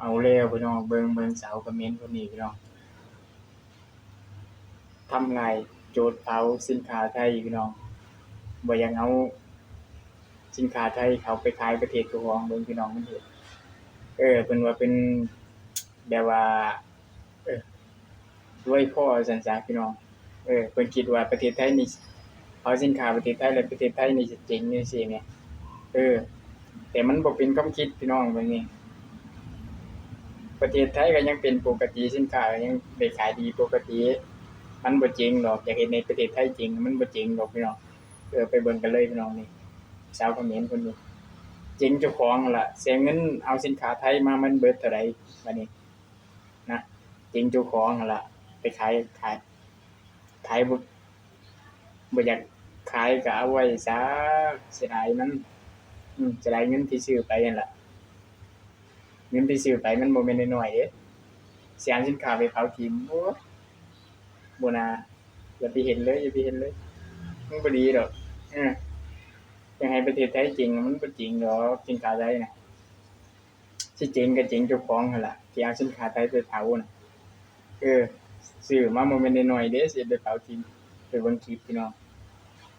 ເອົາແລ້ວພີ່ນ້ອງ ເບິ່ງ ເບິ່ງສາວຂະເໝນຄົນນີ້ພີ່ນ້ອງ ທຳລາຍໂຈດເຜົາສິນຄ້າໄທພີ່ນ້ອງ ບໍ່ຢາກເອົາສິນຄ້າໄທເຂົ້າໄປຂາຍປະເທດເຈົ້າຂອງ ເບິ່ງພີ່ນ້ອງ ມັນເຮັດ ເອີ ເພິ່ນວ່າເປັນແບບວ່າ ເອີ ລວຍຄໍວ່າຊັ້ນຊະພີ່ນ້ອງ ເອີ ເພິ່ນຄິດວ່າປະເທດໄທນີ້ ເອົາສິນຄ້າປະເທດໄທ ແລ້ວປະເທດໄທນີ້ຊິເຈັງຈັ່ງຊີ້ແໝ ເອີ ແຕ່ມັນບໍ່ເປັນຄວາມຄິດພີ່ນ້ອງ ເບິ່ງນີ້ ປະເທດໄທກໍຍັງເປັນປົກກະຕິ ສິນຄ້າກໍຍັງໄດ້ຂາຍດີປົກກະຕິ ມັນບໍ່ເຈັງດອກ ຢາກເຮັດໃຫ້ປະເທດໄທເຈັງ ມັນບໍ່ເຈັງດອກພີ່ນ້ອງ ເອີ ໄປເບິ່ງກັນເລີຍພີ່ນ້ອງ ນີ້ ສາວຂະເໝນຄົນນີ້ ເຈັງເຈົ້າຂອງຫັ້ນລະ ເສຍເງິນເອົາສິນຄ້າໄທມາ ມັນເບິດເທົ່າໃດບາດນີ້ ນະ ເຈັງເຈົ້າຂອງຫັ້ນລະ ໄປຂາຍ ຂາຍ ຂາຍບໍ່ ບໍ່ຢາກຂາຍກໍເອົາໄວ້ຊະ ເສຍດາຍມັນ ອືມ ເສຍດາຍເງິນທີ່ຊື້ໄປຫັ້ນລະ ເງິນທີ່ຊື້ໄປມັນບໍ່ແມ່ນນ້ອຍໆເດ້ ຊິເອົາສິນຄ້າໄປເຜົາຖິ້ມ ໂອ້ຍ ບໍ່ໜ້າ ຢ່າໄປເຮັດເລີຍ ຢ່າໄປເຮັດເລີຍ ມັນບໍ່ດີດອກ ເອີ ຢາກໃຫ້ປະເທດໄທເຈັງ ມັນບໍ່ເຈັງດອກ ສິນຄ້າໄທນະ. ຊິເຈັງກໍເຈັງເຈົ້າຂອງຫັ້ນລະ ທີ່ເອົາສິນຄ້າໄທໄປເຜົານະ ເອີ ຊື້ມາບໍ່ແມ່ນນ້ອຍໆເດ້ ຊິໄປເຜົາຖິ້ມ ໄປເບິ່ງຄລິບພີ່ນ້ອງ